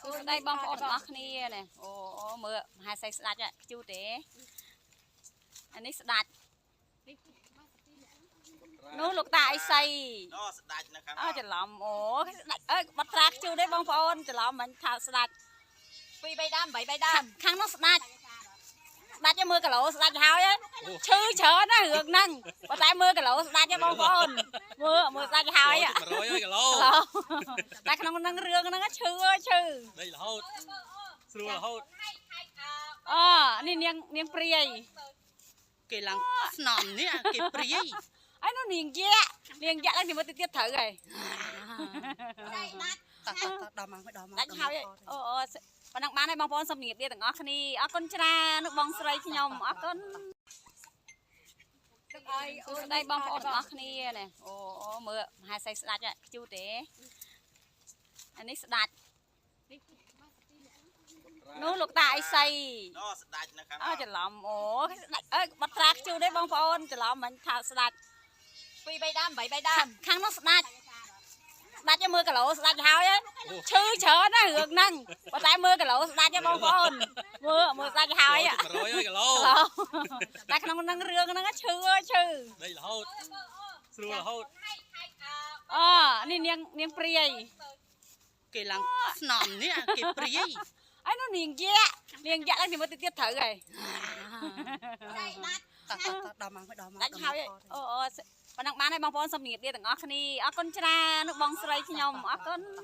សួស្តីបងប្អូនទាំងអស់គ្នានេះអូអូមើលមហាសីស្ដាច់ខ្ជូតទេអានេះស្ដាច់នោះលោកតាអីសី អូស្ដាច់នៅខាង អើច្រឡំអូស្ដាច់អើបត្រាខ្ជូតទេបងប្អូនច្រឡំមិញថាស្ដាច់ 2 3ដើម8 3ដើម ខាងនោះស្ដាច់ស្ដាច់មើលគីឡូស្ដាច់ហើយឈឺច្រើនណាស់រឿងហ្នឹងប៉ុន្តែមើលគីឡូស្ដាច់ទេបងប្អូនមើលមើលស្ដាច់ហើយ 100គីឡូ តែក្នុងហ្នឹងរឿងហ្នឹងឈឺឈឺ ដេករហូតស្រួលរហូត អូនេះនាងនាងព្រាយ គេឡើងស្នំនេះអាគេព្រាយ អីនោះនាងយៈនាងយៈឡើងទីមើលទៅទៀតត្រូវហើយ តោះតោះតោះដល់មកដល់មក ដាច់ហើយអូអូប៉ុណ្ណឹងបានហើយបងប្អូនសូមជម្រាបលាទាំងអស់គ្នាអរគុណច្រើននោះបងស្រីខ្ញុំអរគុណសួស្តីបងប្អូនទាំងអស់គ្នានេះអូអូមើលមហាសីស្ដាច់ខ្ជូតទេអានេះស្ដាច់នោះលោកតាអីសី អូស្ដាច់នៅខាង អើច្រឡំអូស្ដាច់អើបត្រាខ្ជូតទេបងប្អូនច្រឡំមិញថាស្ដាច់ 2 3ដើម8 3ដើម ខាងនោះស្ដាច់ស្ដាច់មើលគីឡូស្ដាច់ហើយឈឺច្រើនណាស់រឿងហ្នឹងប៉ុន្តែមើលគីឡូស្ដាច់ទេបងប្អូនមើលមើលស្ដាច់ហើយ 100គីឡូ តែក្នុងហ្នឹងរឿងហ្នឹងឈឺឈឺ ដេករហូតស្រួលរហូត អូនេះនាងនាងព្រាយ គេឡើងស្នំនេះអាគេព្រាយ អីនោះនាងយៈនាងយៈឡើងទីមើលទៅទៀតត្រូវហើយ តោះតោះតោះដល់មកដល់មក ដាច់ហើយអូអូប៉ុណ្ណឹងបានហើយបងប្អូនសូមជម្រាបលាទាំងអស់គ្នាអរគុណច្រើននោះបងស្រីខ្ញុំអរគុណ។